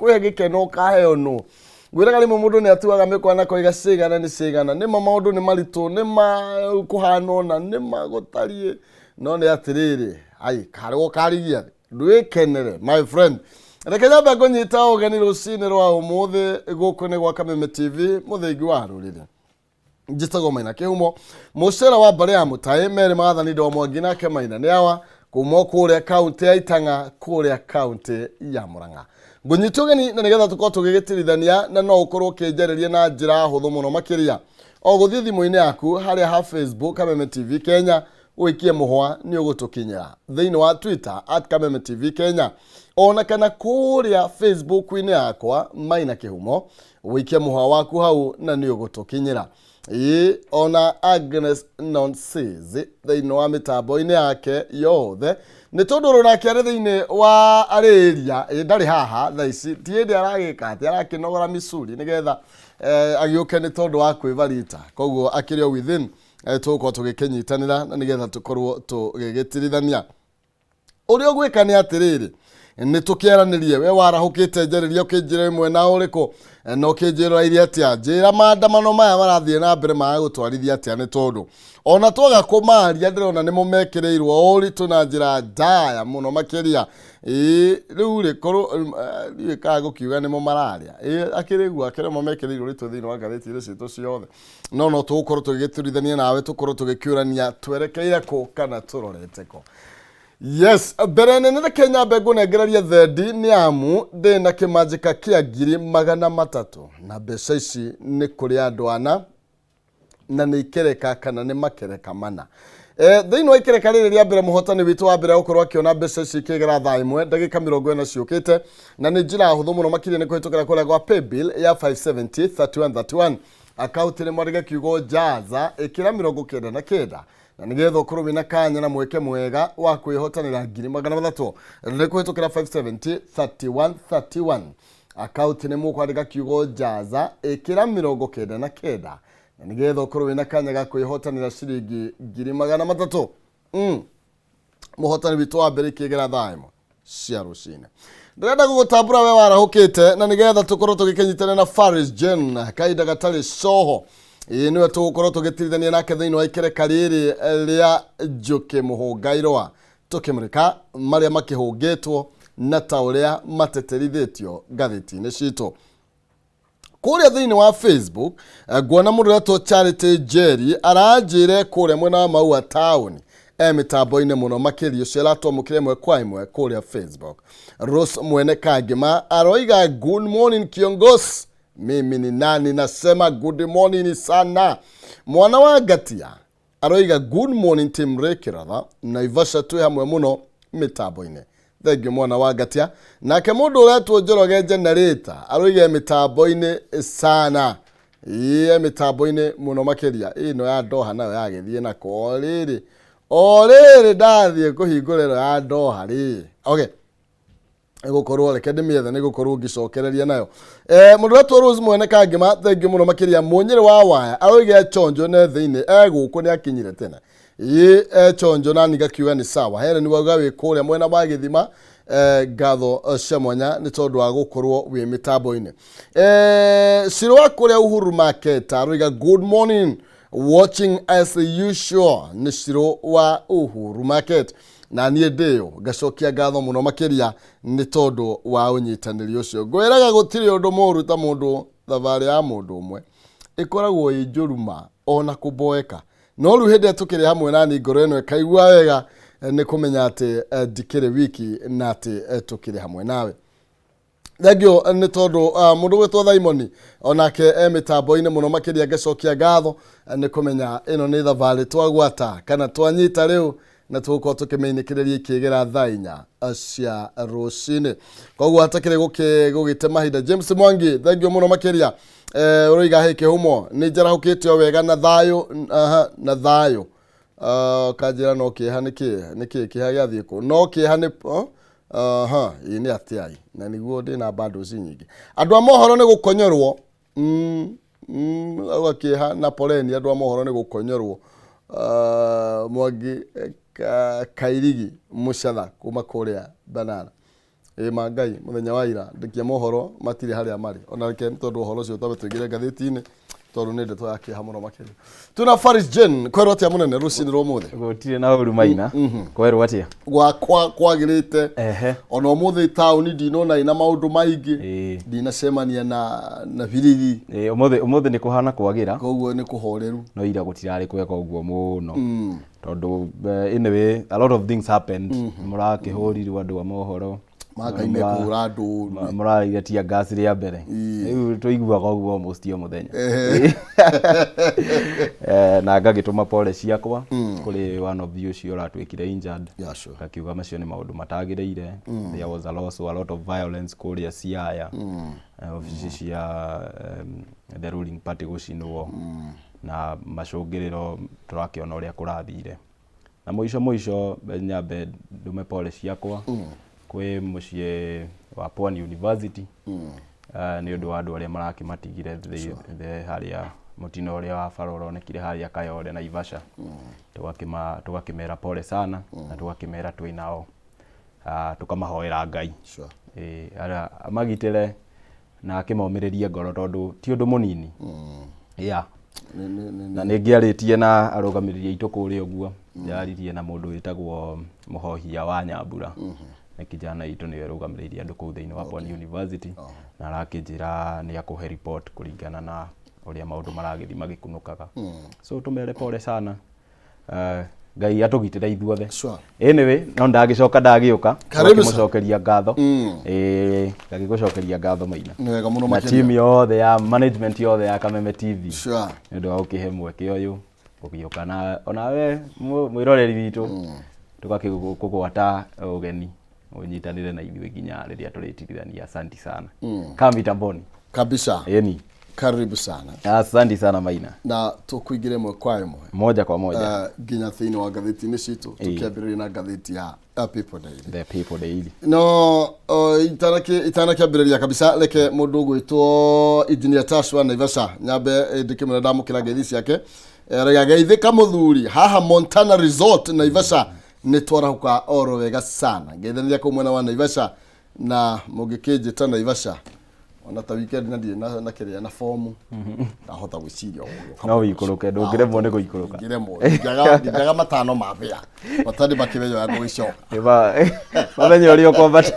Kwĩhe gĩkeno ũkaheo nũ? Ngwĩraga rĩmwe mũndũ nĩ atuaga mĩkwa na koiga cigana nĩ cigana. Nĩma maũndũ nĩ maritũ, nĩma kũhana ũna, nĩma gũtariĩ. No nĩ atĩrĩrĩ, ai, karĩ gũkarigia thĩ. Ndwĩkenere, my friend. Reke nyambe ngũnyita ũgeni rũcinĩ rwa ũmũthĩ gũkũ nĩ gwa Kameme TV, mũthingi wa rũrĩrĩ. Njĩtagwo Maina Kĩhumo, mũcera wa mbarĩ ya Mũtaĩ, merĩ maathani Ndoo Mwangi nake Maina nĩ awa, kuma kũrĩa kaũntĩ ya Itang'a kũrĩa kaũntĩ ya Mũrang'a. Ngũnyita ũgeni na nĩgetha tũkorwo tũgĩgĩtirithania na no ũkorwo ũkĩnjarĩria na njĩra hũthũ mũno makĩria. O gũthiĩ thimũ-inĩ yaku harĩa ha Facebook Kameme TV Kenya ũikie mũhwa nĩ ũgũtũkinyĩra. Thĩinĩ wa Twitter at Kameme TV Kenya ona kana kũrĩa Facebook-inĩ yakwa Maina Kĩhumo ũikie mũhwa waku hau na nĩ ũgũtũkinyĩra. Ĩĩ ona Agnes Nonsizi thĩinĩ wa mĩtambo-inĩ yake yothe nĩ tondũ ũrũ nake arĩ thĩinĩ wa arĩria ĩ ndarĩ haha thaa ici ti hĩndĩ aragĩka atĩ arakĩnogora micuri nĩgetha agĩũke nĩ tondũ wa kwĩbarita koguo akĩrĩ o within tũgũkorwo tũgĩkĩnyitanĩra na nĩgetha tũkorwo tũgĩgĩtirithania. Ũrĩa ũgwĩka nĩ atĩrĩrĩ, nĩ tũkĩaranĩrie, we warahũkĩte njarĩria ũkĩnjĩra wĩ mwena ũrĩkũ na ũkĩnjĩra ũraire atĩa, njĩra maandamano maya marathiĩ na mbere maragũtwarithia atĩa, nĩ tondũ ona twaga kũmaria ndĩrona nĩmo mekĩrĩirwo ũritũ na njĩra ndaya mũno makĩria. Ĩĩ rĩu rĩ korwo ndiũĩ kana ngũkiuga nĩmo mararĩa, ĩĩ akĩrĩ guo akĩrĩ mo mekĩrĩirwo ũritũ thĩinĩ wa ngathĩti iria citũ ciothe, no no tũgũkorwo tũgĩgĩturithania nawe tũkorwo tũgĩkĩũrania twerekeire kũ kana tũrorete kũ. Yes, mbere nene reke nyambe ngũnengererie thendi nĩ amu ndĩ na kĩmanjĩka kĩa 300,000 na mbeca ici nĩ kũrĩ andũ ana na nĩ ikereka kana nĩ makereka mana. Thĩinĩ wa ikereka rĩrĩ rĩa mbere mũhotani witũ wa mbere gũkorwo akĩona mbeca ici ikĩgera thaa ĩmwe ndagĩka 40 ciũkĩte na nĩ njĩra hũthũ mũno makĩria nĩ kũhĩtũkĩra kũrĩa gwa paybill ya 570 31 31 akaunti nĩ mwandĩke kiugo jaza ĩkĩra 99 na nĩgetha ũkorwo wĩna kanya na mweke mwega wa kwĩhotanĩra 300,000 nĩ kũhĩtũkĩra 570 31 31 akaunti nĩ mũkwandĩka kiugo jaza ĩkĩra 99 na nĩgetha ũkorwo wĩna kanya ga kwĩhotanĩra ciringi 300,000. Mũhotani witũ wa mbere ikĩgera thaa ĩmwe cia rũcinĩ. Ndĩrenda gũgũtambũra we warahũkĩte na nĩgetha tũkorwo tũgĩkĩnyitana na Faris Jen kahinda gatarĩ coho. Ĩĩ nĩwe tũgũkorwo tũgĩtirithania nake thĩinĩ wa ikereka rĩrĩ rĩa Njũkĩ Mũhũngairwa tũkĩmũrĩka marĩa makĩhũngĩtwo na ta ũrĩa mateterithĩtio ngathĩti-inĩ citũ. Kũrĩa thĩinĩ wa Facebook nguona mũndũ ũretwo Charity Njeri aranjĩre kũrĩa mwena wa Maua town e mĩtambo-inĩ mũno makĩria ũcio aratwamũkĩra ĩmwe kwa ĩmwe kũrĩa Facebook. Rose Mwene Kangĩma aroiga good morning kiongozi, mimi ni nani nasema good morning sana. Mwana wa Ngatia aroiga good morning team Rekiratha Naivasha twĩ hamwe mũno mĩtambo-inĩ. Thengiũ mwana wa Ngatia. Nake mũndũ ũretwo Njoroge Generator aroiga mĩtambo-inĩ sana. Ĩĩ mĩtambo-inĩ mũno makĩria. Ĩno ya Doha nayo yagĩthiĩ nako o rĩrĩ. O rĩrĩ ndathiĩ kũhingũra ĩno ya Doha rĩ. Okay. Nĩgũkorwo reke ndĩmĩethe nĩgũkorwo ngĩcokereria nayo. Mũndũ ũretwo Rose Mwene Kangĩma thengiũ mũno makĩria. Mũnyĩrĩ wa waya aroiga echonjo ne thĩinĩ egũkũ nĩ akinyire tene. Ĩĩ echonjo nani ngakiuga nĩ sawa. Helen wauga wĩ kũrĩa mwena wa gĩthima ngatho cia mwanya nĩ tondũ wa gũkorwo wĩ mĩtambo-inĩ. Ciro wa kũrĩa Uhuru Market aroiga good morning watching as usual nĩ Ciro wa Uhuru Market. Na niĩ ndĩyo ngacokia ngatho mũno makĩria nĩ tondũ wa ũnyitanĩri ũcio. Ngwĩraga gũtirĩ ũndũ mũru ta mũndũ thabarĩ ya mũndũ ũmwe ĩkoragwo ĩ njũru ma ona kũboeka. No rĩu hĩndĩ ĩrĩa tũkĩrĩ hamwe na niĩ ngoro ĩno ĩkaigua wega nĩ kũmenya atĩ ndikĩrĩ wiki na atĩ tũkĩrĩ hamwe nawe. Thengio nĩ tondũ mũndũ gwĩtwo Thaimoni onake e mĩtambo-inĩ mũno makĩria ngacokia ngatho nĩ kũmenya ĩno nĩ thabarĩ twagwata kana twanyita rĩu na tũgũkorwo tũkĩmĩinĩkĩrĩria ikĩgera thaa inya cia rũcinĩ. Koguo hatakĩrĩ gũgĩte mahinda. James Mwangi thengio mũno makĩria. Ũroiga hĩ kĩhumo nĩ njarahũkĩte o wega na thayũ, aha, na thayũ. Kanjĩra no kĩeha nĩ kĩ nĩ kĩ kĩeha gĩathiĩ kũ no kĩeha nĩ oh? Aha, ĩ nĩ atĩa ĩ na nĩguo ndĩna bundles nyingĩ. Andũ a mohoro nĩ gũkonyorwo. Auga kĩeha na poleni andũ a mohoro nĩ gũkonyorwo. Mwangi Kairigi Mũcatha kuma kũrĩa Banana. Ĩ ma Ngai, mũthenya wa ira ndĩkia mohoro matirĩ harĩa marĩ. Ona reke nĩ tondũ ũhoro ũcio twambe tũingĩre ngathĩti-inĩ tondũ nĩ ndeto ya kĩeha mũno makĩria. Twĩna Faris Jane, kwerwo atĩa mũnene rũcinĩ rwa ũmũthĩ? Gũtirĩ na ũru Maina. Kwerwo atĩa? Gwakwa kwagĩrĩte. Ona ũmũthĩ taũni ndinona ĩna maũndũ maingĩ. Ndinacemania na birigi. Ĩĩ, ũmũthĩ nĩ kũhana kwagĩra. Koguo nĩ kũhoreru. No ira gũtirarĩ kwega ũguo mũno. Tondũ anyway, a lot of things happened. Mũrakĩhũrirwo andũ a mohoro. Mangai mekũhũra andũ. Mũrarĩire tear gas rĩa mbere. Rĩu tũiguaga ũguo almost o mũthenya. Na ngagĩtũma pole ciakwa kũrĩ one of you ũcio ũratuĩkire injured. Yeah, sure. Ngakiuga macio nĩ maũndũ matagĩrĩire. There was a loss, a lot of violence kũrĩa Siaya. Obici cia the ruling party gũcinwo. Na macũngĩrĩro tũrakĩona ũrĩa kũrathire. Na mũico mũico nyambe ndume pole ciakwa kwĩ mũciĩ wa Pwani University nĩ ũndũ wa andũ arĩa marakĩmatigire thĩ harĩa mũtino ũrĩa wa bara ũronekire harĩa Kayole Naivasha. Tũgakĩmera pole sana na tũgakĩmera twĩ nao, tũkamahoera Ngai. Amagitĩre na akĩmomĩrĩrie ngoro tondũ ti ũndũ mũnini. Yeah. Na nĩ ngĩarĩtie na arũgamĩrĩri aitũ kũrĩa ũguo, ndĩraririe na mũndũ wĩtagwo Mũhohia wa Nyambura. Nĩ kijana witũ nĩwe ũrũgamĩrĩire andũ kũu thĩinĩ wa Pwani University, na arakĩnjĩra nĩ akũhe report kũringana na ũrĩa maũndũ maragĩthiĩ magĩkunũkaga. So tũmere pole sana. Ngai atũgitĩre ithuothe. Anyway, no ndagĩcoka ndagĩũka Karibu sana. ngakĩmũcokeria ngatho. Ngagĩgũcokeria ngatho Maina. Nĩ wega mũno Na makĩria. team yothe ya management yothe ya Kameme TV. Nĩ ũndũ wa gũkĩhe mweke ũyũ gũgĩũka na onawe mwĩroreri witũ tũgakĩkũgwata ũgeni ũnyitanĩre na ithuĩ nginya rĩrĩa tũrĩtigithania. Asanti sana. Kamitamboni. Kabisa. Ĩni. Karibu sana. Asante sana Maina. Na tũkũingĩra ĩmwe kwa ĩmwe. Moja kwa moja. Nginya thĩinĩ wa ngathĩti-inĩ citũ tũkĩambĩrĩria na ngathĩti ya People Daily. The People Daily. No itanakĩambĩrĩria kabisa reke mũndũ ũgwĩtwo Engineer Tash wa Naivasha nyambe ndĩkĩmwĩra ndamũkĩra ngeithi ciake. Rega geithĩka mũthuri haha Montana Resort Naivasha nĩ twarahũka oro wega sana. Ngeithania kũu mwena wa Naivasha na mũngĩkĩnjĩta Naivasha ona ta weekend na ndirĩ na kĩrĩa na fomu ndahota gwĩciria ũguo. No ũikũrũke, ndũngĩremwo nĩ gũikũrũka. Ndingĩremwo, ndingĩaga matano ma mbĩa matarĩ makĩmenya ũrĩa ngũgĩcoka. Mamenye ũrĩa ũkwambata.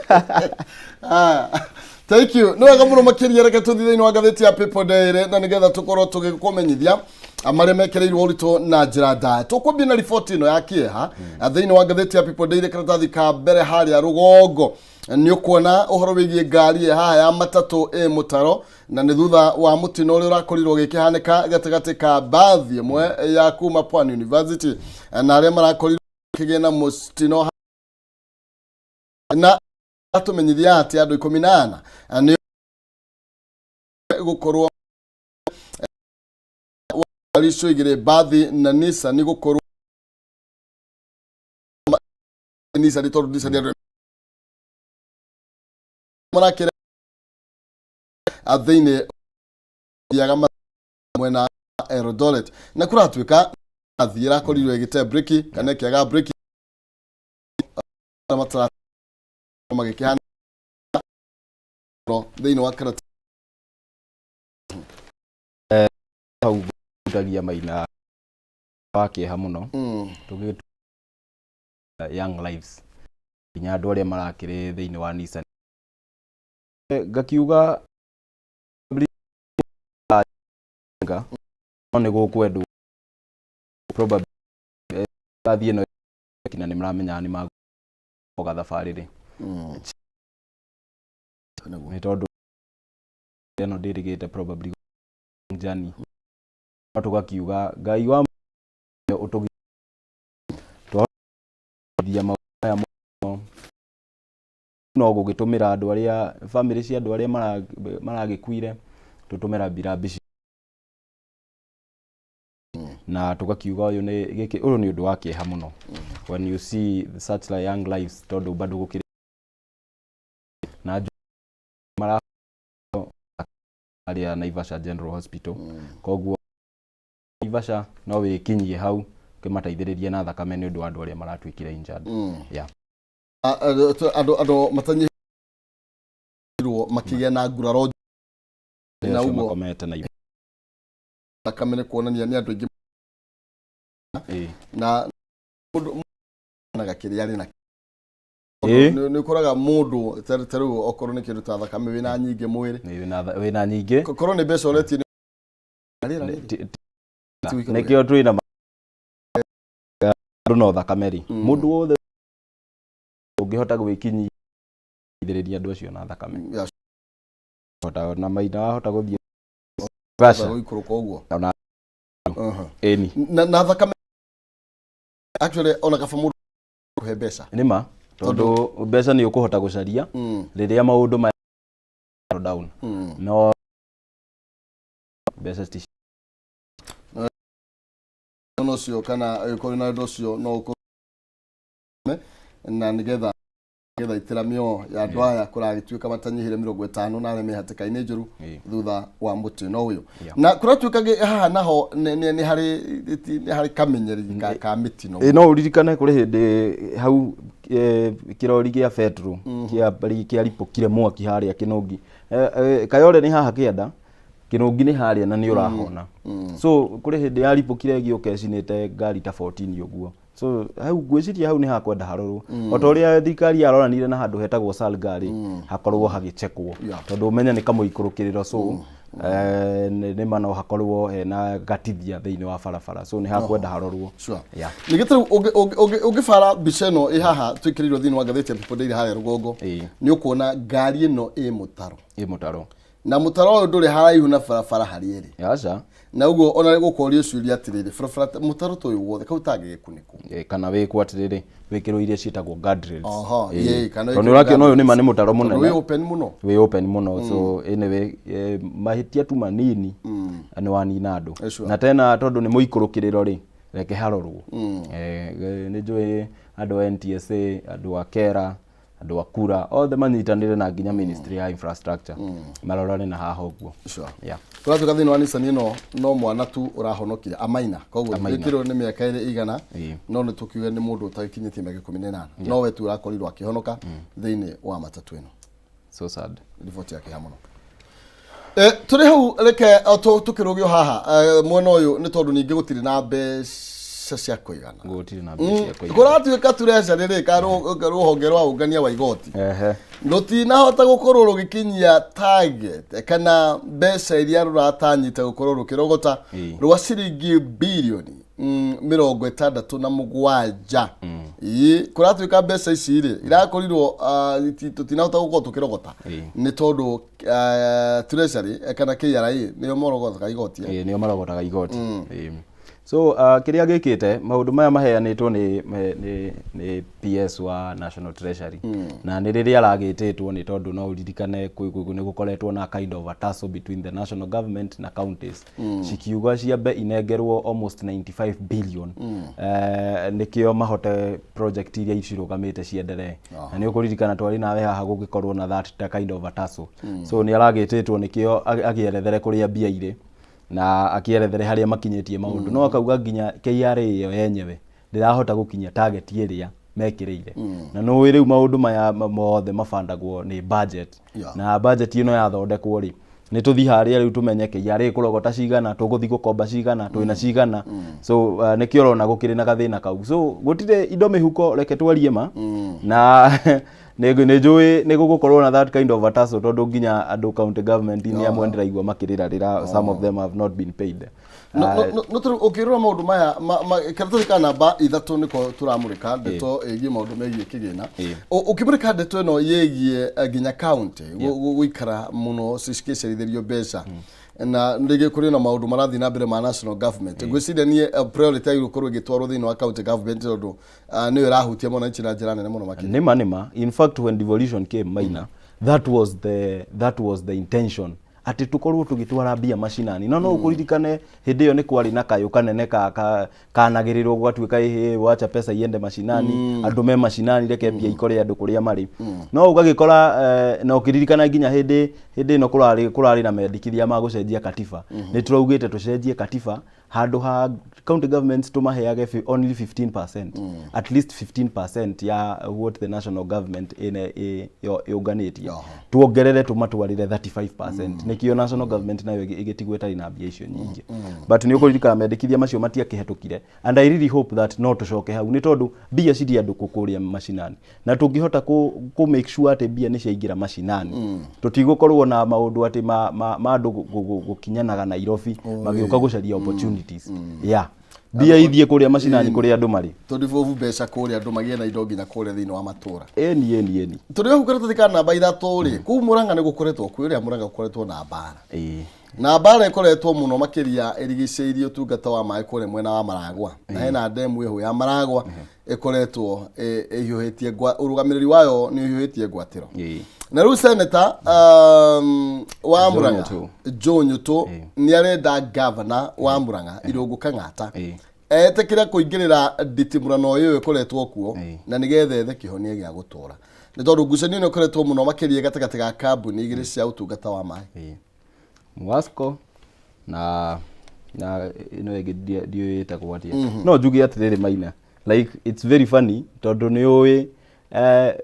Thank you. Nĩ wega mũno makĩria, reke tũthiĩ thĩinĩ wa ngathĩti ya People Daily na nĩgetha tũkorwo tũgĩkũmenyithia marĩa mekĩrĩirwo ũritũ na njĩra ndaya. Tũkwambia na riboti ĩno ya kĩeha thĩinĩ wa ngathĩti ya People Daily, karatathi ka mbere harĩa rũgongo nĩ ũkuona ũhoro wĩgiĩ ngari ĩ haha ya matatũ ĩ mũtaro, na nĩ thutha wa mũtino ũrĩa ũrakorirwo ũgĩkĩhanĩka gatagatĩ ka mbathi ĩmwe ya kuma Pwani University na arĩa marakorirwo kĩgĩa na mũtino, na atũmenyithia atĩ andũ 14 nĩ gũkorwo ngari icio igĩrĩ, mbathi na Nissan, gũkorwo Nissan tondũ Nissan andũ marakĩra thĩinĩ thiaga mwena Eldoret, na kũratuĩka thiĩ ĩrakorirwo ĩgĩte breki kana ĩkĩaga breki matara magĩkĩhana thĩinĩ wa karata. Hau ngutagia Maina wa kĩeha mũno tũgĩ young lives nginya andũ arĩa marakĩrĩ thĩinĩ wa Nissan, ngakiuga no nĩ gũkwendwo probably bathiĩ ĩno na nĩ maramenya nĩ magoga thabarĩ rĩ nĩ tondũ ĩno ndĩrĩgĩte probably journey, no tũgakiuga Ngai wa ũtũgi twathia maũndũ maya mũno no gũgĩtũmĩra andũ arĩa family cia andũ arĩa maragĩkuire, tũtũmĩra rambirambi na tũgakiuga ũyũ nĩ gĩkĩ, ũyũ nĩ ũndũ wa kĩeha mũno when you see such like young lives, tondũ bado gũkĩrĩ na mara harĩa Naivasha General Hospital. Koguo Naivasha no wĩkinyie hau ũkĩmateithĩrĩrie na thakame nĩ ũndũ wa andũ arĩa maratuĩkire injured. Yeah. Andũ matanyi makĩgĩa na nguraro na Acio ũguo makomete na thakame nĩ kuonania nĩ andũ aingĩ. Na mũndũ onaga kĩrĩa arĩ nakĩo. Nĩ ũkoraga mũndũ ta rĩu okorwo nĩ kĩndũ ta thakame wĩna nyingĩ mwĩrĩ. Nĩ wĩna nyingĩ. Korwo nĩ mbeca ũretie nĩ rĩra rĩrĩ. Ti wĩikaro. Nĩkĩo twĩna andũ no thakame rĩ, mũndũ wothe ũngĩhota gwĩkinyithĩrĩria andũ acio na thakame. Hota na maina wahota gũthiĩ Gaca. Gũikũrũka ũguo. Ona ĩni. Na thakame actually ona kaba mũndũ kũhe mbeca. Nĩma tondũ mbeca nĩ ũkũhota gũcaria rĩrĩa maũndũ maya down, no mbeca ti Ona ũcio kana ũngĩkorwo na ũndũ ũcio no ũkorwo na nĩgetha itĩra mĩoyo ya andũ aya kũragĩtuĩka matanyihĩre 50 na arĩa me hatĩka-inĩ njũru thutha wa mũtino ũyũ. Na kũratuĩka haha naho nĩ harĩ kamenyeri ka mĩtino. Ĩ, no ũririkane kũrĩ hĩndĩ hau kĩrori gĩa betro kĩaripũkire mwaki harĩa Kĩnũngi. Kayore nĩ haha kĩanda, Kĩnũngi nĩ harĩa na nĩ ũrahona. So kũrĩ hĩndĩ yaripũkire ĩgĩũka ĩcinĩte ngari ta 14 ũguo. So hau ngwĩciria hau nĩ hakwenda harorwo o ta ũrĩa thirikari yaroranire na handũ hetagwo Salga rĩ, hakorwo hagĩchekwo tondũ ũmenye nĩ kamũikũrũkĩrĩro, so nĩ ma no hakorwo hena gatithia thĩinĩ wa barabara, so nĩ hakwenda harorwo. Ningĩ ta rĩu ũngĩbara mbica ĩno ĩ haha twĩkĩrĩirwo thĩinĩ wa ngathĩti ya People Daily harĩa rũgongo, nĩ ũkuona ngari ĩno ĩ mũtaro. Ĩ mũtaro. Na mũtaro ũyũ ndũrĩ haraihu na barabara harĩa ĩrĩ. Aca. Na ũguo ona gũkorio ciũria atĩrĩrĩ, barabara mũtaro ta ũyũ wothe kau tangĩgĩkunĩkwo? Kana wĩkwo atĩrĩrĩ, wĩkĩrwo iria ciĩtagwo guardrails. Ĩĩ, kana Tondũ nĩ wĩkĩrwo ũrakĩona ũyũ nĩma nĩ mũtaro tondũ mũnene. Wĩ open mũno. Wĩ open mũno, so anyway mahĩtia tu manini nĩ wanina andũ. Na tena tondũ nĩ mũikũrũkĩrĩro rĩ, reke harorwo. Nĩ njũĩ andũ a NTSA, andũ a KERA, andũ a KURA, othe manyitanĩre na nginya ministry ya infrastructure marorane na haha ũguo. Tũratuĩka thĩinĩ wa Nissan ĩno no mwana tu ũrahonokire amaina, koguo Amaina. gĩkĩrwo nĩ mĩaka ĩrĩ igana, no nĩ tũkiuge nĩ mũndũ ũtagĩkinyĩtie mĩaka 18, no we tu ũrakorirwo akĩhonoka thĩinĩ wa matatũ ĩno. So sad. Riboti ya kĩeha mũno. Tũrĩ hau reke tũkĩrũgio haha mwena ũyũ nĩ tondũ ningĩ gũtirĩ na mbeca cia kũigana. Gũtirĩ na mbeca cia kũigana. Kũratuĩka treasury rĩ ka rũhonge rwa ũngania wa igoti rũtinahota gũkorwo rũgĩkinyia target kana mbeca iria rũratanyĩte gũkorwo rũkĩrogota rwa ciringi birioni 67. Ĩĩ, kũratuĩka mbeca ici rĩ irakorirwo tũtinahota gũkorwo tũkĩrogota nĩ tondũ treasury kana KRA nĩo morogotaga igoti. Ĩĩ, nĩo marogotaga igoti. Ĩĩ. So kĩrĩa gĩkĩte maũndũ maya maheanĩtwo nĩ PS wa National Treasury, na nĩ rĩrĩa aragĩtĩtwo nĩ tondũ no ũririkane nĩ gũkoretwo na kind of a tussle between the national government na counties, cikiuga ciambe inengerwo almost 95 billion nĩkĩo mahote project iria cirũgamĩte cienderee. Na nĩ ũkũririkana twarĩ nawe haha gũgĩkorwo na that ta kind of a tussle. So nĩ aragĩtĩtwo nĩkĩo agĩerethere kũrĩa mbia irĩ na akĩerethere harĩa makinyĩtie maũndũ, no akauga nginya KRA ĩyo yenyewe ndĩrahota gũkinyia target ĩrĩa mekĩrĩire. Na nũĩ rĩu maũndũ maya mothe mabandagwo nĩ budget, na budget ĩno yathondekwo rĩ, nĩ tũthi harĩa rĩu tũmenye KRA kũrogota cigana, tũgũthi gũkomba cigana, twĩna cigana. So nĩkĩo ũrona gũkĩrĩ na gathĩna kau. So gũtirĩ indo mĩhuko, reke twarie ma, na nĩ njũĩ nĩ gũgũkorwo na that kind of a tussle tondũ nginya andũ county government nĩ amwe ndĩraigua makĩrĩrarĩra, some of them have not been paid. No tũrĩ ũkĩrora maũndũ maya karatathi ka namba 3 nĩko tũramũrĩka ndeto ĩgiĩ maũndũ megiĩ kĩgĩna. Ũkĩmũrĩka ndeto ĩno yĩgiĩ nginya county gũikara mũno cikĩcerithĩrio mbeca na rĩngĩ kũrĩ na maũndũ marathiĩ na mbere ma national government, ngwĩciria niĩ priority yagĩrĩirwo gũkorwo ĩgĩtwarwo thĩinĩ wa county government tondũ nĩyo ĩrahutia mwananchi na njĩra nene mũno makĩria. Nĩma. In fact, when devolution came, Maina, that was the intention atĩ tũkorwo tũgĩtwara mbia macinani. No ũkũririkane hĩndĩ ĩyo nĩ kwarĩ na kayũ kanene ka kanagĩrĩrwo gũgatuĩka ĩhĩ, wacha pesa iende mashinani, andũ me mashinani, reke mbia ikore andũ kũrĩa marĩ. No ũgagĩkora na ũkĩririkana nginya hĩndĩ ĩno kũrarĩ na mendekithia ma gũcenjia katiba, nĩ tũraugĩte tũcenjie katiba. Handũ ha county governments tũmaheage only 15%, at least 15% ya what the national government ĩne yũnganĩtie, tuongerere tũmatwarĩre 35%. Nĩkĩo national government nayo ĩgĩtigwo ĩtarĩ na mbia icio nyingĩ. But nĩ ũkũririkana mendekithia macio matiakĩhetũkire, and I really hope that no tũcoke hau, nĩ tondũ mbia cirĩ andũ kũrĩa macinani, na tũngĩhota kũ make sure atĩ mbia nĩ ciaingĩra macinani, tũtigũkorwo na maũndũ atĩ ma andũ gũkinyanaga Nairobi magĩũka gũcaria opportunities. Yeah, mbia ithiĩ kũrĩa macinani, kũrĩa andũ marĩ. Tũdevolve mbeca kũrĩa, andũ magĩe na indo nginya kũrĩa thĩinĩ wa matũra. Ĩni, ĩni, ĩni. Tũrĩ hau karatathi ka namba 3 rĩ, kũu Mũrang'a nĩ gũkoretwo kwĩ ũrĩa Mũrang'a gũkoretwo na mbara, na mbara ĩkoretwo mũno makĩria ĩrigicĩirie ũtungata wa maĩ kũrĩa mwena wa Maragwa, na hena ndemu ĩho ya Maragwa ĩkoretwo ĩhiũhĩtie ũrũgamĩrĩri wayo nĩ ũhiũhĩtie ngwatĩro. Na rĩu seneta wa Joe Murang'a, Nyutu. Joe Nyutu, nĩ arenda gavana wa Murang'a Irũngũ Kang'ata etĩkĩre kũingĩrĩra nditimũrano ĩyo ĩkoretwo kuo na nĩgetha ethe kĩhonia gĩa gũtũra, nĩ tondũ ngucanio nĩ ĩkoretwo mũno makĩria gatagatĩ ga kambuni igĩrĩ cia ũtungata wa maĩ. Muwasco na ĩno ĩngĩ ndiũĩ ĩtagwo atĩa. No njuge atĩrĩrĩ, Maina, like it's very funny tondũ nĩ ũĩ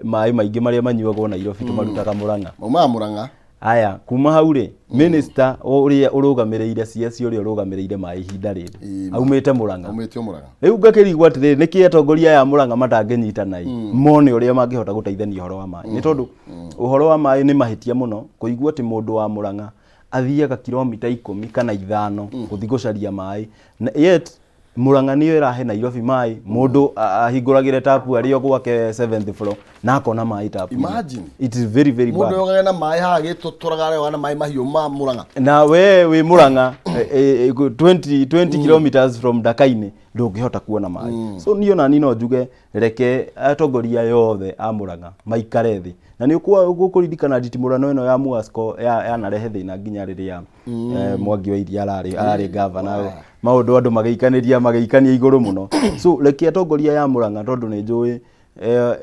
maĩ maingĩ marĩa manyuagwo Nairobi tũmarutaga Mũrang'a. Maumaga Mũrang'a. Aya, kuma hau rĩ, minister ũrĩa ũrũgamĩrĩire, CS ũrĩa ũrũgamĩrĩire maĩ ihinda rĩrĩ, aumĩte Mũrang'a. Aumĩte o Mũrang'a. Rĩu ngakĩrigwo atĩrĩrĩ, nĩkĩ atongoria aya a Mũrang'a matangĩnyitana ĩ mone ũrĩa mangĩhota gũteithania ũhoro wa maĩ? Nĩ tondũ ũhoro wa maĩ nĩ mahĩtia mũno kũigua atĩ mũndũ wa Mũrang'a athiaga kilomita 10 kana 5 gũthiĩ gũcaria maĩ, na yet Mũrang'a nĩyo ĩrahe Nairobi maĩ. Mũndũ ahingũragĩre tapu arĩ o gwake seventh floor na akona maĩ tapu. Imagine. It is very, very Mũndũ bad. yogage na maĩ haha gĩtũtũraga arewa na maĩ mahiũ ma Mũrang'a. Na we wĩ Mũrang'a, 20 kilometers from Ndakainĩ, ndũngĩhota kuona maĩ. So niĩ ona niĩ no njuge reke atongoria yothe a Mũrang'a maikare thĩ, na nĩ ũkũririkana nditimũrano ĩno ya Muasco yanarehe thĩna nginya rĩrĩa Mwangi wa Iria ararĩ gavana, maũndũ andũ magĩikanĩria igũrũ mũno. So reke atongoria ya Mũrang'a, tondũ nĩ njũĩ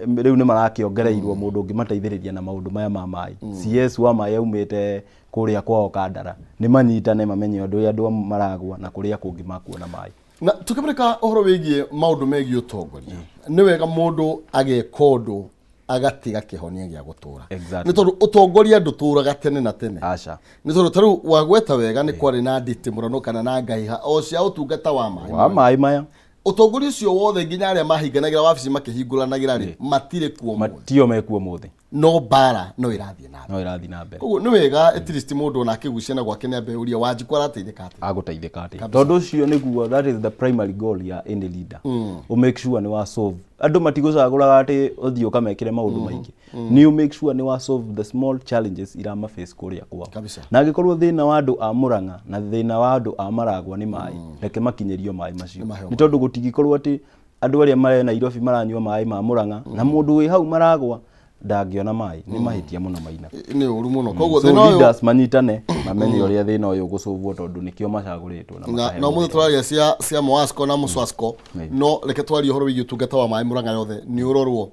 rĩu nĩ marakĩongereirwo mũndũ ũngĩmateithĩrĩria na maũndũ maya ma maĩ, CS wa maĩ aumĩte kũrĩa kwao Kandara, nĩ manyitane mamenye ũndũ ũrĩa andũ maragwa na kũrĩa kũngĩ makuona maĩ. Na tukĩmũrĩka ũhoro wĩgiĩ maũndũ megiĩ ũtongoria, nĩ wega mũndũ ageka ũndũ agatiga kĩhonia gĩa gũtũra, nĩ tondũ ũtongoria ndũtũraga tene na tene. Aca. Nĩ tondũ ta rĩu wagweta wega, nĩ kwarĩ na nditimũrano kana na ngaiha o cia ũtungata wa maĩ, wa maĩ maya. Ũtongoria ũcio wothe, nginya arĩa mahinganagĩra wabici makĩhingũranagĩra rĩ, matirĩ kuo mũthĩ. Matio mekuo mũthĩ. No mbara no ĩrathiĩ na mbere. No ĩrathiĩ na mbere. Koguo nĩ wega at least mũndũ ona akĩgucia na gwake nĩ ambe ũria Wanjikũ arateithĩka atĩa. Agũteithĩka atĩa? Tondũ ũcio nĩguo, that is the primary goal ya any leader, mm. Make sure nĩ wa solve. Andũ matigũcagũraga atĩ ũthiĩ ũkamekĩre maũndũ maingĩ, nĩ ũ make sure nĩ wa solve the small challenges irama face kũrĩa kwao. Na angĩkorwo thĩna wa andũ a Mũrang'a na thĩna wa andũ a Maragwa nĩ maĩ, reke makinyĩrio maĩ macio. Maheo. Nĩ tondũ gũtingĩkorwo atĩ andũ arĩa marĩ Nairobi maranyua maĩ ma Mũrang'a na mũndũ wĩ hau Maragwa ndangĩona maĩ. Nĩ mahĩtia mũno, Maina. Nĩ ũru mũno. Koguo So thĩna ũyũ leaders manyitane mamenye ũrĩa thĩna ũyũ ũgũcũvwo, tondũ nĩkĩo macagũrĩtwo na na makahe na ũmũthĩ wĩra. tũraria cia Moasco na Muswasco. No reke twarie ũhoro wĩgiĩ ũtungata wa maĩ Mũrang'a yothe nĩ ũrorwo.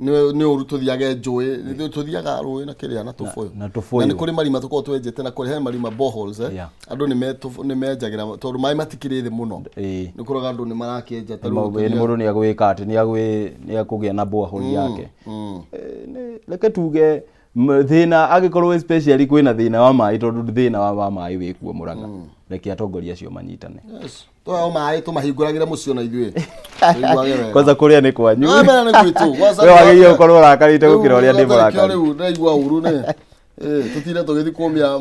Nĩ ũru tũthiage njũĩ, tũthiaga rũĩ na kĩrĩa na tũbũyũ. Na tũbũyũ. Na nĩ kũrĩ marima tũkoragwo twenjete, na kũrĩ he marima, boreholes, eh. Andũ nĩ menjagĩra tondũ maĩ matikĩrĩ thĩ mũno. Nĩ kũraga andũ nĩ marakĩenja ta rĩu Nĩ mũndũ nĩ agwĩka atĩ nĩ akũgĩa na borehole yake. Reke tuge thĩna angĩkorwo especially kwĩna thĩna wa maĩ, tondũ thĩna wa maĩ wĩkuo Mũrang'a, reke atongoria acio manyitane. Yes. Tũheo maĩ tũmahingũragĩre mũciĩ ona ithuĩ tũiguage wega. Kwanza kũrĩa nĩ kwanyu. Ah, mbere nĩ gwitũ. Kwanza We wagĩrĩire gũkorwo ũrakarĩte gũkĩra ũrĩa ndĩ Rĩu mũrakaru. Rĩu ndaigua ũru nĩ tũtinde tũgĩthiĩ kũmia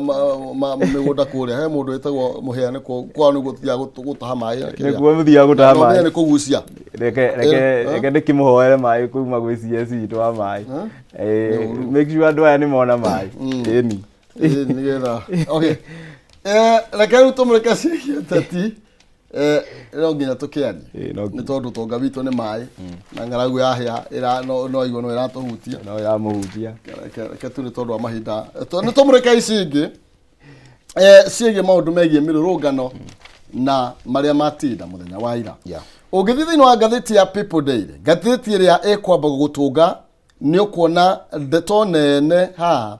mĩgũnda kũrĩa he mũndũ wĩtagwo Mũhĩa, nĩ kwao nĩguo tũthiaga gũtaha maĩ na kĩrĩa. Nĩguo mũthiaga gũtaha No, mbere maĩ. nĩ kũgucia. Reke reke reke ndĩkĩmũhoere maĩ kuma gwĩ CS witũ wa maĩ. Make sure andũ aya nĩ mona maĩ, ĩni. Nĩgetha okay, reke rĩu tũmũreke ciĩgiĩ ũteti. No nginya tũkĩarie, No nĩ tondũ ũtonga witũ nĩ maĩ, na ng'aragu yahĩa no igua no ĩratũhutia. No yamũhutia. Reke tu nĩ tondũ wa mahinda nĩ tũmũreke ici ingĩ ciĩgiĩ maũndũ megiĩ mĩrũrũngano na marĩa matinda mũthenya wa ira. Ũngĩthiĩ thĩinĩ wa ngathĩti ya People Daily, ngathĩti ĩrĩa ĩkwamba gũgũtũnga, nĩ ũkuona ndeto nene haha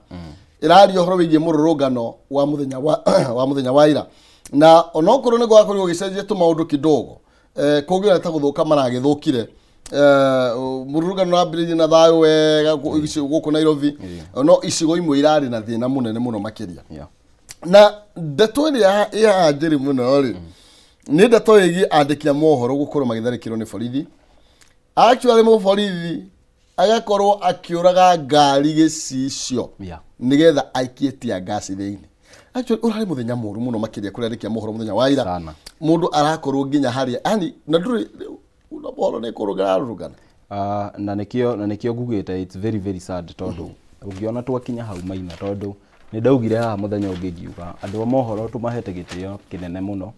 ĩraria ũhoro wĩgiĩ mũrũrũngano wa mũthenya wa ira. Na onokorwo nĩ gwakorirwo gũgĩcenjia tũmaũndũ kidogo, kũngĩona ta gũthũka maragĩthũkire. Mũrũrũngano ũrambĩrĩirie na thayũ wega gũkũ Nairobi, no icigo imwe irarĩ na thĩna mũnene mũno makĩria. Na ndeto ĩrĩa ĩhaha njĩrĩ mũno rĩ, nĩ ndeto ĩgiĩ andĩki a mohoro gũkorwo magĩtharĩkĩrwo nĩ borithi. Actually mũborithi agakorwo akĩũraga ngari gĩcicio nĩgetha aikie tear gas thĩinĩ. Actually ũrarĩ mũthenya mũru mũno makĩria kũrĩ andĩki a mohoro mũthenya wa ira. Sana. Mũndũ arakorwo nginya harĩa yani na ndũrĩ na mohoro nĩ kũrũgana arũrũngana. Na nĩkĩo ngugĩte it's very very sad, tondũ ũngĩona twakinya hau, Maina, tondũ nĩ ndaugire haha mũthenya ũngĩ ngiuga andũ a mohoro tũmahete gĩtĩo kĩnene mũno,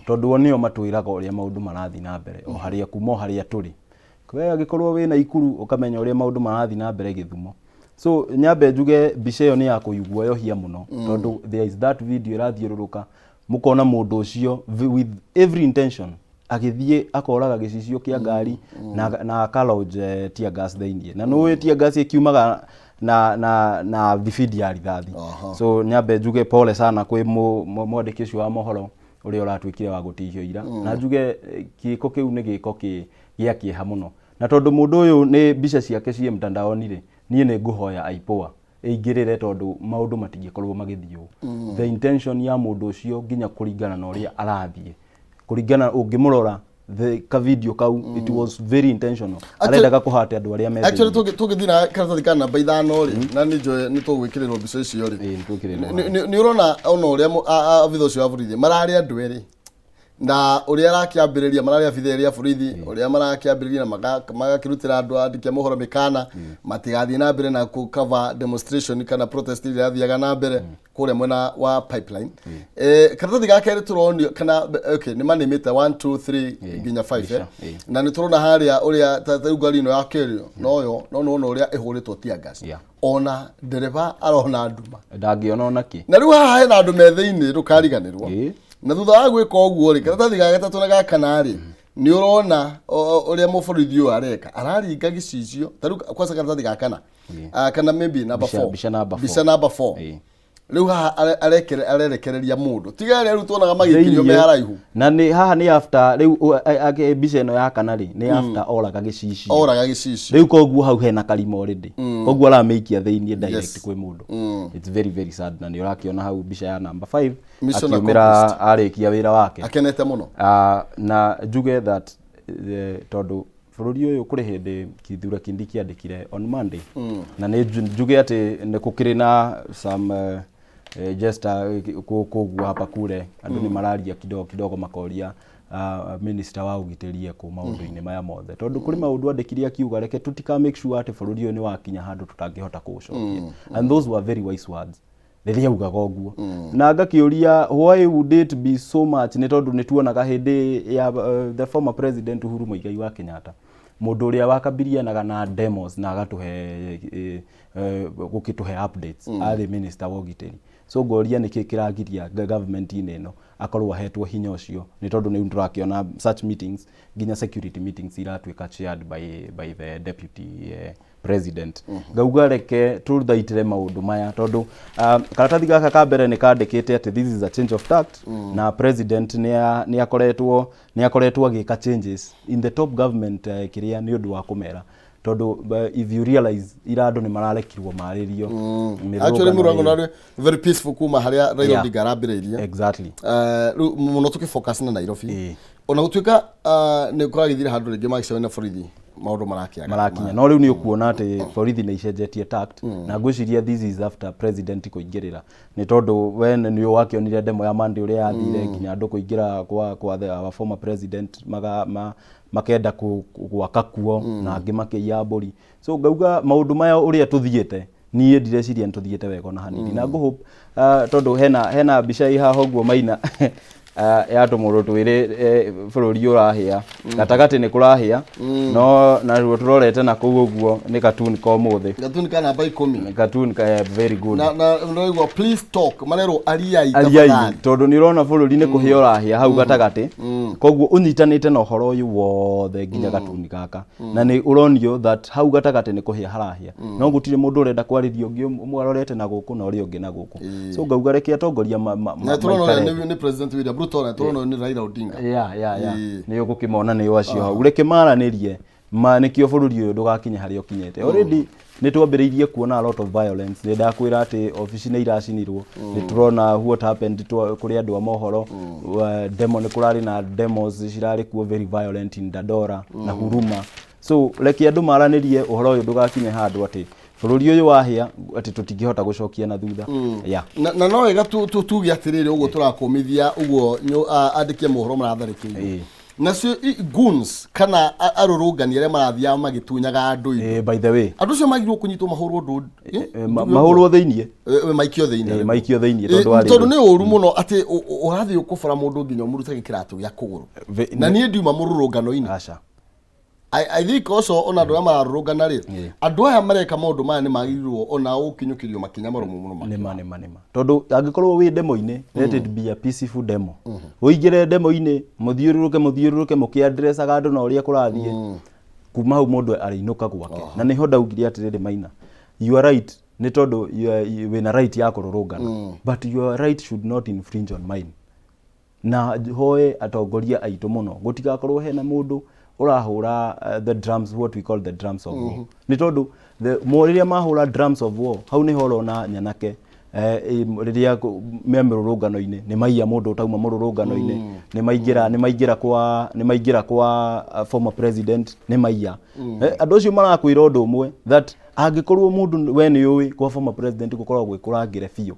tondũ o nĩo matwĩraga ũrĩa maũndũ marathiĩ na mbere o harĩa kuma o harĩa tũrĩ. We angĩkorwo wĩna Ikuru, ũkamenya ũrĩa maũndũ marathiĩ na mbere Gĩthumo. So nyambe njuge mbica ĩyo nĩ ya kũiguoyohia mũno, tondũ there is that video ĩrathiũrũrũka, mũkona mũndũ ũcio with every intention agĩthiĩ akoraga gĩcicio kĩa ngari na aka-launch tear gas thĩiniĩ, na nũĩ tear gas ĩkiumaga na thibindi ya rithathi. So nyambe njuge pole sana kwĩ mwandĩki ũcio wa mohoro ũrĩa ũratuĩkire wa gũtihio ira, na njuge gĩko kĩu nĩ gĩko gĩa kĩeha mũno, na tondũ mũndũ ũyũ nĩ mbica ciake ciĩ mtandaoni rĩ, niĩ nĩ ngũhoya IPOA ĩingĩrĩre, tondũ maũndũ matingĩkorwo magĩthiĩ ũũ. The intention ya mũndũ ũcio, nginya kũringana na ũrĩa arathiĩ, kũringana ũngĩmũrora the ka video kau, it was very intentional. Arendaga kũhate andũ arĩa me Actually, thĩinĩ. Tũgĩthiĩ na karatathi ka namba 5 rĩ, na nĩ njũĩ nĩ tũgwĩkĩrĩrwo mbica icio rĩ. Ĩĩ, nĩ twĩkĩrĩrwo. Nĩ ũrona ona ũrĩa abitha ũcio wa borithi mararĩ andũ erĩ na ũrĩa arakĩambĩrĩria, mararĩ abitha erĩ a borithi, ũrĩa marakĩambĩrĩria na magakĩrutĩra andũ andĩki a mohoro mĩkana matigathiĩ na mbere na kũ cover demonstration kana protest iria irathiaga na mbere kũrĩa mwena wa Pipeline. Karatathi ga kerĩ tũronio kana, okay, nĩ manĩmĩte 1 2 3 nginya 5. Mbica, ĩĩ. Na nĩ tũrona harĩa ũrĩa ta rĩu ngari ĩno ya kerĩ noyo, no nĩwona ũrĩa ĩhũrĩtwo tear gas. Ona ndereba arona nduma. Ndangĩona ona kĩ. Na rĩu haha hena andũ me thĩinĩ, ndũkariganĩrwo. Na thutha wa gwĩka ũguo rĩ, karatathi ga gatatũ na ga kana rĩ, nĩ ũrona ũrĩa mũborithi ũyũ areka, araringa gĩcicio. Ta rĩu kwanza karatathi ga kana. Ah, kana maybe number 4. Mbica number 4. Mbica number 4. Rĩu haha arerekereria mũndũ tiga arĩa rĩu tuonaga magĩkirio me Thĩiniĩ. haraihu. Na nĩ haha nĩ after rĩu mbica ĩno ya kana rĩ, nĩ after oraga gĩcicio. Oraga gĩcicio. Rĩu koguo hau hena karima already, koguo aramĩikia thĩiniĩ direct kwĩ mũndũ. It's very very sad, na nĩ ũrakĩona hau mbica ya number 5 Mission akiumĩra arĩkia wĩra wake. Akenete mũno. Ah, na njuge that tondũ bũrũri ũyũ kũrĩ hĩndĩ Kithure Kindiki andĩkire on Monday, na nĩ njuge atĩ nĩ gũkĩrĩ na some gesture kũguo hapa kule, andũ nĩ mararia kidogo kidogo, makoria minister wa ũgitĩri ekũ maũndũ-inĩ maya mothe, tondũ kũrĩ maũndũ andĩkire akiuga reke tũtika make sure atĩ bũrũri ũyũ nĩ wakinya handũ tũtangĩhota kũũcokia, and those were very wise words rĩrĩa augaga ũguo. Na ngakĩũria, why would it be so much? Nĩ tondũ nĩ tuonaga hĩndĩ ya the former president Uhuru Muigai wa Kenyatta, mũndũ ũrĩa wakambirianaga na demos na agatũhe gũkĩtũhe updates, arĩ minister wa ũgitĩri. So ngoria nĩkĩ kĩragiria government-inĩ ĩno akorwo ahetwo hinya ũcio, nĩ tondũ nĩ tũrakĩona such meetings, nginya security meetings iratuĩka chaired by the deputy president. Ngauga reke tũthaitĩre maũndũ maya, tondũ karatathi gaka ka mbere nĩ kandĩkĩte atĩ this is a change of tact, na president nĩ akoretwo agĩka changes in the top government, kĩrĩa nĩ ũndũ wa kũmera, tondũ if you realize ira andũ nĩ mararekirwo marĩrio. Actually mĩrũrũngano mũrango narĩ very peaceful kuma harĩa Raila Odinga arambĩrĩirie. Rĩu mũno tũkĩfocus na Nairobi, ona gũtuĩka nĩ kũragĩthire handũ rĩngĩ magĩcemania na borithi, maũndũ marakĩaga. Marakinya, no rĩu nĩ ũkuona atĩ borithi nĩ icenjetie tact, na ngwĩciria this is after president kũingĩrĩra, nĩ tondũ we nĩ wakĩonire demo ya Monday ũrĩa yathire, nginya andũ kũingĩra kwa the our former president makenda gwaka kuo, na angĩ makĩiya mbũri. So ngauga maũndũ maya ũrĩa tũthiĩte, niĩ ndireciria nĩ tũthiĩte wega ona hanini, na ngũhope tondũ hena mbica ĩ haha ũguo, Maina, ya tũmũndũ twĩrĩ, bũrũri ũrahĩa gatagatĩ, nĩ kũrahĩa, no naruo tũrorete na kũu ũguo nĩ cartoon ka ũmũthĩ. Gatuni ka namba 10. Cartoon ka very good. Na ũraigua "please talk", marerwo ariai. Ariai. Tafadhali. Tondũ nĩ ũrona bũrũri nĩ kũhĩa ũrahĩa hau gatagatĩ, koguo ũnyitanĩte na ũhoro ũyũ wothe nginya gatuni gaka, na nĩ ũronio that hau gatagatĩ nĩ kũhĩa harahĩa, no gũtirĩ mũndũ ũrenda kwarĩria ũngĩ, ũmwe arorete na gũkũ na ũrĩa ũngĩ na gũkũ. So ngauga reke atongoria na tũrona maikare ũrĩa nĩ President William Ruto. Ruto na tũrona nĩ Raila Odinga. Yeah. Ĩĩ. Nĩ ũgũkĩmona nĩ acio hau, reke maranĩrie ma nĩkĩo bũrũri ũyũ ndũgakinya harĩa ũkinyĩte. Already nĩ twambĩrĩirie kuona a lot of violence. Nĩ ndakwĩra atĩ obici nĩ iracinirwo, nĩ tũrona what happened kũrĩ andũ a mohoro. Demo nĩ kũrarĩ na demos cirarĩ kuo very violent in Dandora na Huruma. So reke andũ maranĩrie ũhoro ũyũ ndũgakinye handũ atĩ bũrũri ũyũ wahĩa atĩ tũtingĩhota gũcokia na thutha, yeah. Na no wega tuge atĩrĩrĩ, ũguo tũrakũmithia ũguo andĩki a mohoro maratharĩkĩirwo, nacio goons kana arũrũngani arĩa marathiaga magĩtunyaga andũ indo. By the way, andũ acio magĩrĩirwo kũnyitwo, mahũrwo ndũ. Mahũrwo thĩiniĩ. Maikio thĩinĩ. Maikio thĩiniĩ tondũ wa tondũ nĩ ũru mũno atĩ ũrathiĩ ũkũbora mũndũ nginya ũmũrutage kĩratũ gĩa kũgũrũ. Na niĩ ndiuma mũrũrũngano-inĩ. Aca. I think also ona andũ arĩa mararũrũngana rĩ, andũ aya mareka maũndũ maya nĩ magĩrĩirwo ona gũkinyũkĩrio makinya marũmu mũno. Nĩma, tondũ angĩkorwo wĩ demo-inĩ, let it be a peaceful demo. Ũingĩre demo-inĩ, mũthiũrũrũke mũthiũrũrũke mũkĩandressaga andũ na ũrĩa kũrathiĩ, kuma hau mũndũ arĩinũka gwake. Na nĩho ndaugire atĩrĩrĩ, Maina, you are right, nĩ tondũ wĩna right ya kũrũrũngana, but your right should not infringe on mine. Na hoe atongoria aitũ mũno gũtigakorwo hena mũndũ ũrahũra the drums, what we call the drums of war, nĩ tondũ rĩrĩa mahũra drums of war, hau nĩho ũrona nyanake rĩrĩa me mĩrũrũngano-inĩ nĩ maiya mũndũ ũtauma mũrũrũngano-inĩ, nĩ maingĩra kwa former president, nĩ maiya. Andũ acio marakwĩra ũndũ ũmwe, that angĩkorwo mũndũ we nĩ ũĩ kwa former president gũkoragwo gwĩ kũrangĩre biũ,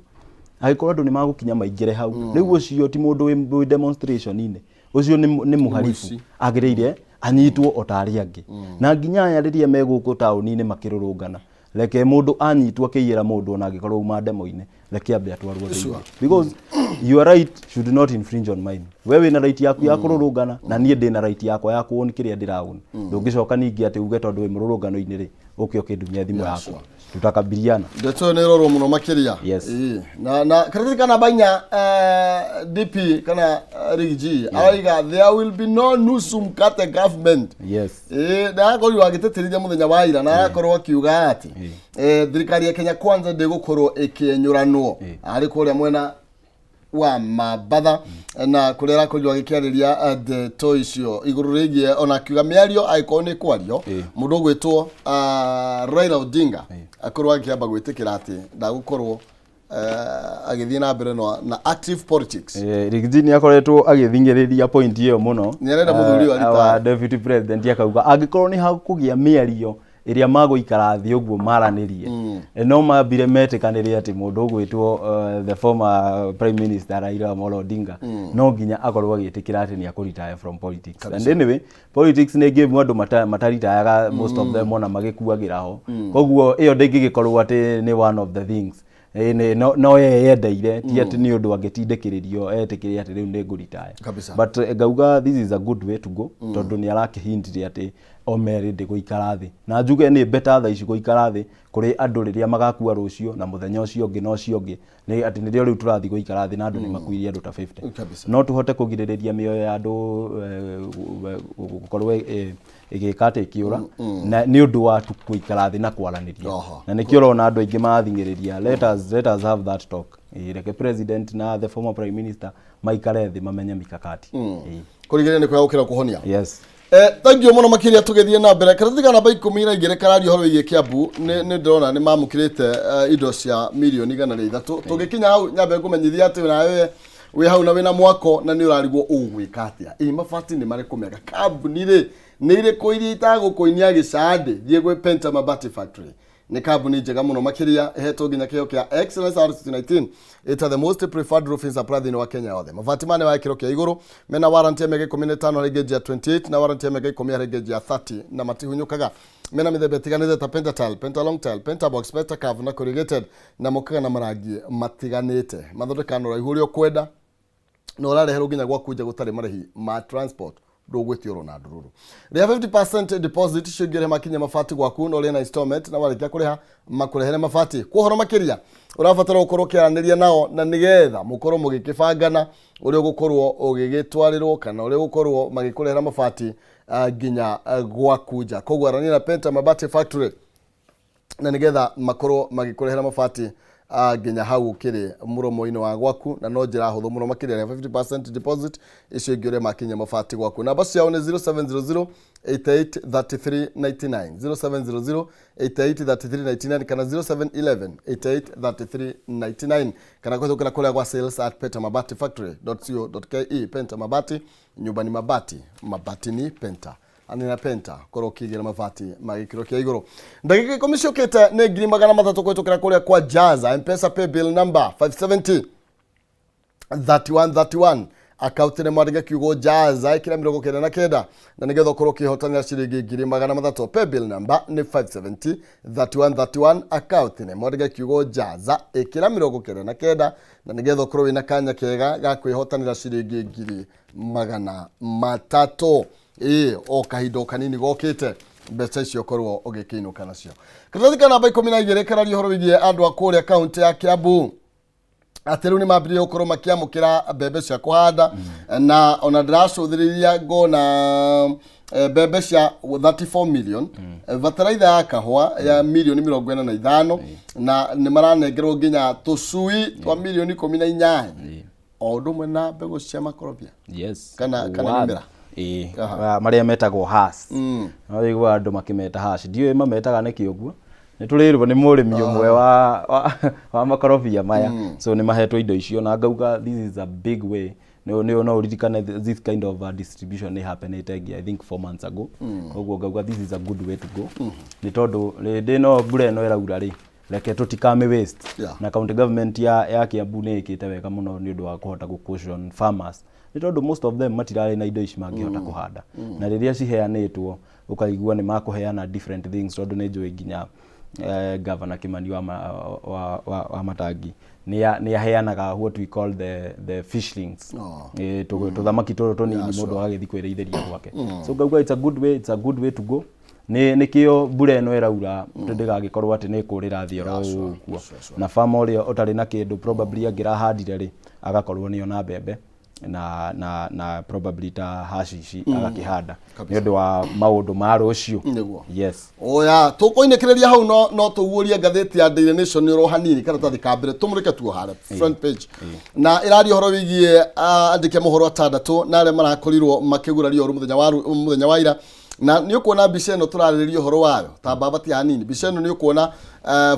angĩkorwo andũ nĩ magũkinya maingĩre hau rĩu, ũcio ti mũndũ wĩ demonstration-inĩ, ũcio nĩ mũharibu. Mũici. Agĩrĩire anyitwo o ta arĩa angĩ. Na nginya aya rĩrĩa me gũkũ taũni-inĩ makĩrũrũngana, reke mũndũ anyitwo akĩiyĩra mũndũ, ona angĩkorwo uma demo-inĩ, reke ambe atwarwo thĩinĩ, because your right should not infringe on mine. We wĩna right yaku ya kũrũrũngana na niĩ ndĩna right yakwa ya kuon kĩrĩa ndĩraon. Ndũngĩcoka ningĩ atĩ uge tondũ wĩ mũrũrũngano-inĩ rĩ, ũke ũkĩndumia thimũ yakwa, tutakabiliana. Ndeto ĩyo nĩ ĩrorwo mũno makĩria. Yes. Ĩĩ. Na karatathi ka namba 4, DP kana Riggy G araiga there will be no nusu mkate government. Ĩĩ, na akorirwo agĩtĩtĩrithia mũthenya wa ira na arakorwo akiuga atĩ thirikari ya Kenya Kwanza ndĩgũkorwo ĩkĩenyũranwo. Arĩ kũrĩa mwena wa Mambatha na kũrĩa arakorirwo agĩkĩarĩria ndeto icio igũrũ rĩgiĩ, ona akiuga mĩario angĩkorwo nĩ kwario, mũndũ ũgwĩtwo Raila Odinga akorwo akĩamba gwĩtĩkĩra atĩ ndagũkorwo agĩthiĩ na mbere na active politics. Riggy G nĩ akoretwo agĩthing'ĩrĩria point ĩyo mũno. Nĩ arenda mũthuri ũyũ Our aretire. deputy president akauga angĩkorwo nĩ hakũgĩa mĩario ĩrĩa magũikara thĩ ũguo maranĩrie, no mambire metĩkanĩre atĩ mũndũ ũgwĩtwo the former prime minister Raila Amolo Odinga no nginya akorwo agĩtĩkĩra atĩ nĩ akũretire from politics. And anyway, politics nĩ game andũ mataritayaga, most of them ona magĩkuagĩra ho, koguo ĩyo ndĩngĩgĩkorwo atĩ nĩ one of the things. No ye yendeire, ti atĩ nĩ ũndũ angĩtindĩkĩrĩrio etĩkĩre atĩ rĩu nĩ ngũritaya. But ngauga this is a good way to go, tondũ nĩ arakĩhintire atĩ o merĩ ndĩgũikara thĩ, na njuge nĩ better thaa ici gũikara thĩ kũrĩ andũ rĩrĩa magakua rũciũ na mũthenya ũcio ũngĩ na ũcio ũngĩ, nĩ atĩ nĩrĩo rĩu tũrathiĩ gũikara thĩ na andũ nĩ makuirie andũ ta 50. No tũhote kũgirĩrĩria mĩoyo ya andũ gũkorwo ĩgĩka atĩ ĩkĩũra na nĩ ũndũ wa tu gũikara thĩ na kwaranĩria. Na nĩkĩo ũrona andũ aingĩ marathing'ĩrĩria, let us have that talk. Reke president na the former prime minister maikare thĩ mamenye mikakati. Kũrigĩrĩria nĩ kwega gũkĩra kũhonia. Yes. Thank you mũno makĩria. Tũgĩthiĩ na mbere, karatathi ka namba 12 kararia ũhoro wĩgiĩ Kiambu. Nĩ ndĩrona nĩ mamũkĩrĩte indo cia mirioni 103. Tũgĩkinya hau, nyambe ngũmenyithia atĩ nawe wĩ hau na wĩna mwako na nĩ ũrarigwo ũgwĩka atĩa, ĩ mabati nĩ marĩkũ mega, kambuni rĩ nĩ irĩkũ iria itagũkũinia gĩcandĩ, thiĩ gwĩ Penta Mabati Factory. Nĩ kambuni njega mũno makĩria, ĩhetwo nginya kĩheo kĩa Excellence R 2019 ĩta the most preferred roofing supplier thĩinĩ wa Kenya yothe. Mabati maya nĩ wa gĩkĩro kĩa igũrũ, mena warranty ya mĩaka 15 harĩ gauge ya 28 na warranty ya mĩaka 10 harĩ gauge ya 30, na matihunyũkaga. Mena mĩthemba ĩtiganĩte ta Pentatile, Pentalong Tile, Pentabox, Pentacurve na Corrugated, na mokaga na marangi matiganĩte. Mathondekaga na ũraihu ũrĩa ũkwenda na ũrareherwo nginya gwaku nja gũtarĩ marĩhi ma transport, ndũgwĩtio oro na ndururu. Rĩha 50% deposit, icio ingĩ ũrĩhe makinya mabati gwaku, na ũrĩhe na installment, na warĩkia kũrĩha makũrehere mabati. Kwa ũhoro makĩria ũrabatara gũkorwo ũkĩaranĩria nao na nĩgetha mũkorwo mũgĩkĩbangana ũrĩa ũgũkorwo ũgĩgĩtwarĩrwo kana ũrĩa ũgũkorwo magĩkũrehera mabati nginya gwaku nja. Koguo arania na Penta Mabati Factory na nigetha makorwo magĩkũrehera mabati. Nginya hau ũkĩrĩ mũromo-inĩ wa gwaku, na no njĩra hũthũ mũno makĩria ya 50% deposit, icio ingĩ ũrĩa makinyia mabati gwaku. Namba ciao nĩ 0700 88 33 99, 0700 88 33 99 kana 0711 88 33 99, kana kũhĩtũkĩra kũrĩa gwa sales@pentamabatifactory.co.ke. Penta Mabati, nyumba ni mabati, mabati ni Penta anina Penta, korwo ũkĩigĩra mabati ma gĩkĩro kĩa igũrũ. Ndagĩka 10 ciũkĩte nĩ 300,000 kũhĩtũkĩra kũrĩa kwa Jaza Mpesa paybill number 570 3131, akaunti nĩ mwandĩke kiugo Jaza, ĩkĩra 99, na nĩgetha ũkorwo ũkĩhotanĩra ciringi 300,000. Paybill number nĩ 570 3131, akaunti nĩ mwandĩke kiugo Jaza, ĩkĩra 99, na nĩgetha ũkorwo wĩna kanya kega ga kwĩhotanĩra ciringi 300,000. Ĩĩ, o kahinda o kanini gokĩte mbeca icio ũkorwo ũgĩkĩinũka nacio. Karatathi ka namba 12 kararia ũhoro wĩgiĩ andũ a kũrĩa kaunti ya Kiambu, atĩ rĩu nĩ mambĩrĩria gũkorwo makĩamũkĩra mbembe cia kũhanda, na ona ndĩracũthĩrĩria ngona mbembe cia 34 million, bataraitha ya kahũa ya mirioni 45, na nĩ maranengerwo nginya tũcui twa mirioni 18, o ũndũ ũmwe na mbegũ cia makorobia. Yes. Kana mĩmera. Ĩĩ. Marĩa metagwo hash. No wĩigua andũ makĩmeta hash, ndiũĩ mametaga nĩkĩ ũguo. Nĩ tũrĩrwo nĩ mũrĩmi ũmwe wa makorobia maya. So nĩ mahetwo indo icio, na ngauga this is a big way. Nĩ no ũririkane this kind of distribution nĩ happenĩte ĩngĩ, I think 4 months ago. Koguo ngauga this is a good way to go, nĩ tondũ rĩndĩ ĩno mbura ĩno ĩraura rĩ, reke tũtikamĩ waste. Na county government ya Kiambu nĩ ĩkĩte wega mũno nĩ ũndũ wa kũhota gũ caution farmers, nĩ tondũ most of them matirarĩ na indo ici mangĩhota kũhanda. Na rĩrĩa ciheanĩtwo, ũkaigua nĩ makũheana different things, tondũ nĩ njũĩ nginya Governor Kimani wa Matangi nĩ aheanaga what we call the fishlings. Tũthamaki tũrũ tũnini mũndũ agagĩthiĩ kwĩrĩithĩria gwake. So ngauga it's a good way, it's a good way to go. Nĩ nĩkĩo mbura ĩno ĩraura ndĩgagĩkorwo atĩ nĩ kũrĩra thĩ oro ũguo, na farmer ũrĩa ũtarĩ na kĩndũ probably angĩrahandire rĩ, agakorwo nĩ ona mbembe na probably ta hash ici agakĩhanda nĩ ũndũ wa maũndũ ma rũciũ. Nĩguo. Yes. Oya, tũkũinĩkĩrĩria hau, no tũguũrie ngathĩti ya Daily Nation oro hanini, karatathi ka mbere tũmũrĩke tuo harĩa front page, na ĩraria ũhoro wĩgiĩ andĩki a mohoro atandatũ na arĩa marakorirwo makĩgurario ũru mũthenya wa ira. Na nĩ ũkuona mbica ĩno tũrarĩrĩria ũhoro wayo, ta mbabati hanini mbica ĩno, nĩ ũkuona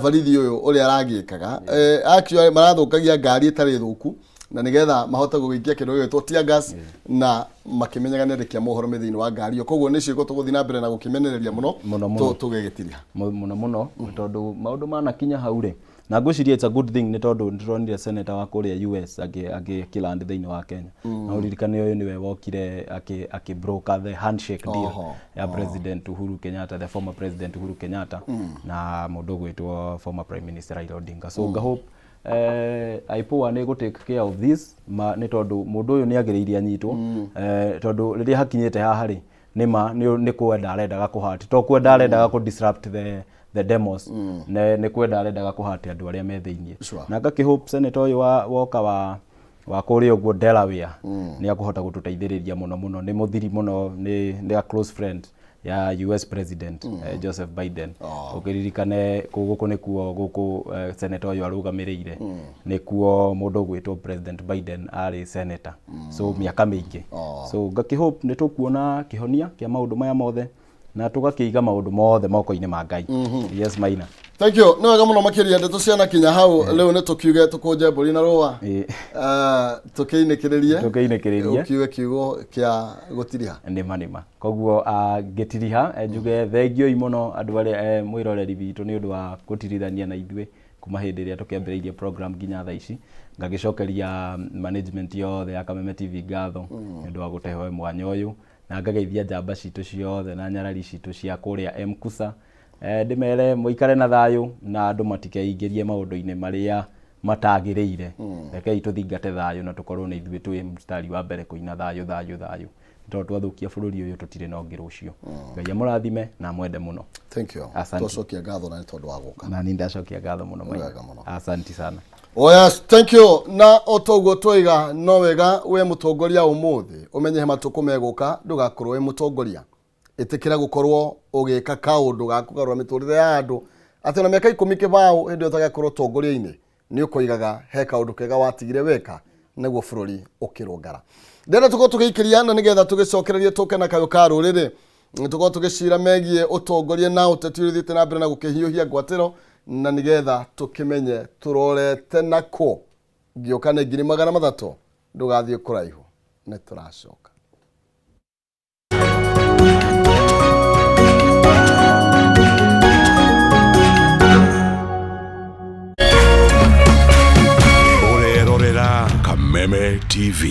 barithi ũyũ ũrĩa aragĩkaga. Actually marathũkagia ngari ĩtarĩ thũku na nĩgetha mahote gũgĩikia kĩndũ gĩgwĩtwo tear gas, na makĩmenyaga nĩ andĩki a mohoro me thĩinĩ wa ngari ĩyo. Koguo nĩ ciĩko tũgũthiĩ na mbere na gũkĩmenereria mũno. Mũno, mũno. Tũgĩgĩtiria. Mũno mũno, tondũ maũndũ manakinya hau rĩ, na ngwĩciria it's a good thing, nĩ tondũ nĩ tũronire senator wa kũrĩa US akĩland thĩinĩ wa Kenya. Na ũririkane ũyũ nĩwe wokire akĩ broker the handshake deal ya President Uhuru Kenyatta, the former President Uhuru Kenyatta, na mũndũ ũgwĩtwo former Prime Minister Raila Odinga. So ngahope IPOA nĩ ĩgũ take care of this ma, nĩ tondũ mũndũ ũyũ nĩ agĩrĩire anyitwo, tondũ rĩrĩa hakinyĩte haha rĩ, nĩ ma nĩ kwenda arendaga kũhati, to kwenda arendaga kũ disrupt the demos, nĩ kwenda arendaga kũhati andũ arĩa me thĩiniĩ. Na ngakĩhope senator ũyũ wa woka wa kũrĩa ũguo Delaware nĩ akũhota gũtũteithĩrĩria mũno mũno. Nĩ mũthiri mũno, nĩ a close friend ya US President Joseph Biden. Ũkĩririkane gũkũ nĩkuo gũkũ senator ũyũ arũgamĩrĩire, nĩkuo mũndũ ũgwĩtwo President Biden arĩ senator, so mĩaka mĩingĩ. So ngakĩhope nĩ tũkuona kĩhonia kĩa maũndũ maya mothe, na tũgakĩiga maũndũ mothe moko-inĩ ma Ngai. Yes, Maina. Thank you, nĩ wega mũno makĩria. Ndeto ciana kinya hau rĩu, nĩ tũkiuge tũkũnje mbũri na rũa. Tũkĩinĩkĩrĩrie. Tũkĩinĩkĩrĩrie. Ũkiuge kiugo kĩa gũtiriha. Nĩma nĩma. Koguo ngĩtiriha, njuge thengioi mũno andũ arĩa mwĩroreri witũ nĩ ũndũ wa gũtirithania na ithuĩ kuma hĩndĩ ĩrĩa tũkĩambĩrĩirie program nginya thaa ici. Ngagĩcokeria management yothe ya Kameme TV ngatho nĩ ũndũ wa gũtehe mwanya ũyũ, na ngageithia njamba citũ ciothe na nyarari citũ cia kũrĩa Mkusa. Ndĩmere mũikare na thayũ, na andũ matikeingĩrie maũndũ-inĩ marĩa matagĩrĩire. Rekei tũthingate thayũ, na tũkorwo nĩ ithuĩ twĩ mũstari wa mbere kũina thayũ, thayũ, thayũ, tondũ twathũkia bũrũri ũyũ tũtirĩ na ũngĩ rũciũ. Ngai amũrathime na amwende mũno. Thank you. Asante. Twacokia ngatho na nĩ tondũ wa gũka. Na niĩ ndacokia ngatho mũno, Maina. Wega mũno. Asanti sana. Oh yes, thank you. Na o toguo twaiga, no wega we mũtongoria ũmũthĩ ũmenye he matukũ megũka ndũgakorwo wĩ mũtongoria. Ĩtĩkĩra gũkorwo ũgĩka kaũndũ ga kũgarũra mĩtũrĩre ya andũ, atĩ ona mĩaka 10 kĩbaũ hĩndĩ ĩyo ũtagakorwo ũtongoria-inĩ. Nĩ ũkoigaga he kaũndũ kega watigire weka nĩguo bũrũri ũkĩrũngara. Ndĩrenda tũkorwo tũgĩikĩria na nĩgetha tũgĩcokererie tũke na kayũ ka rũrĩrĩ, tũkorwo tũgĩcira megiĩ ũtongoria na ũteti ũrĩa ũthiĩte na mbere na gũkĩhiũhia ngwatĩro, na nĩgetha tũkĩmenye tũrorete nakũ. Ngĩũka nĩ 300,000. Ndũgathiĩ kũraihu, nĩ tũracoka. Ũrerorera Kameme TV.